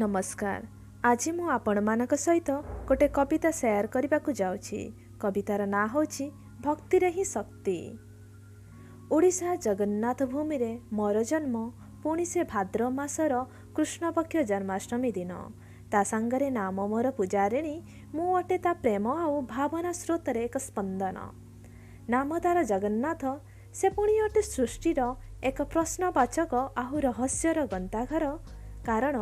ନମସ୍କାର। ଆଜି ମୁଁ ଆପଣମାନଙ୍କ ସହିତ ଗୋଟେ କବିତା ସେୟାର କରିବାକୁ ଯାଉଛି। କବିତାର ନାଁ ହେଉଛି ଭକ୍ତିରେ ହିଁ ଶକ୍ତି। ଓଡ଼ିଶା ଜଗନ୍ନାଥ ଭୂମିରେ ମୋର ଜନ୍ମ, ପୁଣି ସେ ଭାଦ୍ରବ ମାସର କୃଷ୍ଣପକ୍ଷ ଜନ୍ମାଷ୍ଟମୀ ଦିନ। ତା ସାଙ୍ଗରେ ନାମ ମୋର ପୂଜାରିଣୀ, ମୁଁ ଅଟେ ତା ପ୍ରେମ ଆଉ ଭାବନା ସ୍ରୋତରେ ଏକ ସ୍ପନ୍ଦନ। ନାମ ତାର ଜଗନ୍ନାଥ, ସେ ପୁଣି ଅଟେ ସୃଷ୍ଟିର ଏକ ପ୍ରଶ୍ନବାଚକ ଆଉ ରହସ୍ୟର ଗନ୍ତାଘର, କାରଣ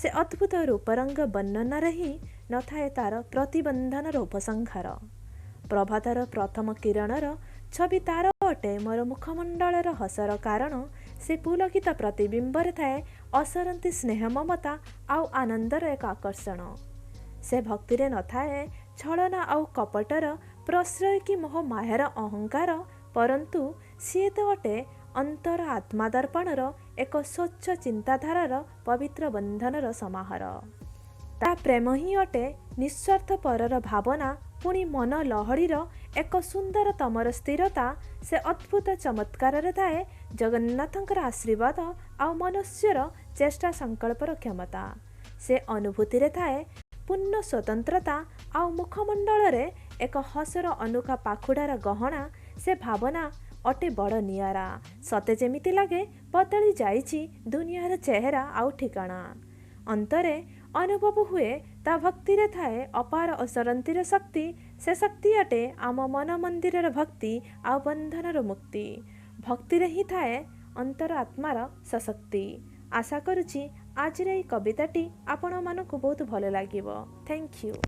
ସେ ଅଦ୍ଭୁତ ରୂପରଙ୍ଗ ବର୍ଣ୍ଣନାରେ ହିଁ ନଥାଏ ତାର ପ୍ରତିବନ୍ଧନର ଉପସଂହାର। ପ୍ରଭାତର ପ୍ରଥମ କିରଣର ଛବି ତାର ଅଟେ ମୋର ମୁଖମଣ୍ଡଳର ହସର କାରଣ। ସେ ପୁଲକିତ ପ୍ରତିବିମ୍ବରେ ଥାଏ ଅସରନ୍ତି ସ୍ନେହ, ମମତା ଆଉ ଆନନ୍ଦର ଏକ ଆକର୍ଷଣ। ସେ ଭକ୍ତିରେ ନଥାଏ ଛଳନା ଆଉ କପଟର ପ୍ରଶ୍ରୟ କି ମୋହ ମାୟାର ଅହଙ୍କାର, ପରନ୍ତୁ ସିଏ ତ ଅଟେ ଅନ୍ତର ଆତ୍ମା ଦର୍ପଣର ଏକ ସ୍ୱଚ୍ଛ ଚିନ୍ତାଧାରାର ପବିତ୍ର ବନ୍ଧନର ସମାହାର। ତା ପ୍ରେମ ହିଁ ଅଟେ ନିଃସ୍ୱାର୍ଥ ପରର ଭାବନା, ପୁଣି ମନ ଲହଡ଼ିର ଏକ ସୁନ୍ଦରତମର ସ୍ଥିରତା। ସେ ଅଦ୍ଭୁତ ଚମତ୍କାରରେ ଥାଏ ଜଗନ୍ନାଥଙ୍କର ଆଶୀର୍ବାଦ ଆଉ ମନୁଷ୍ୟର ଚେଷ୍ଟା ସଂକଳ୍ପର କ୍ଷମତା। ସେ ଅନୁଭୂତିରେ ଥାଏ ପୂର୍ଣ୍ଣ ସ୍ୱତନ୍ତ୍ରତା ଆଉ ମୁଖମଣ୍ଡଳରେ ଏକ ହସର ଅନୁଖା ପାଖୁଡ଼ାର ଗହଣା। ସେ ଭାବନା ଅଟେ ବଡ଼ ନିଆରା, ସତେ ଯେମିତି ଲାଗେ ବଦଳି ଯାଇଛି ଦୁନିଆର ଚେହେରା ଆଉ ଠିକଣା। ଅନ୍ତରେ ଅନୁଭବ ହୁଏ ତା ଭକ୍ତିରେ ଥାଏ ଅପାର ଅସରନ୍ତିର ଶକ୍ତି। ସେ ଶକ୍ତି ଅଟେ ଆମ ମନ ମନ୍ଦିରର ଭକ୍ତି ଆଉ ବନ୍ଧନର ମୁକ୍ତି। ଭକ୍ତିରେ ହିଁ ଥାଏ ଅନ୍ତର ଆତ୍ମାର ସଶକ୍ତି। ଆଶା କରୁଛି ଆଜିର ଏଇ କବିତାଟି ଆପଣମାନଙ୍କୁ ବହୁତ ଭଲ ଲାଗିବ। Thank you.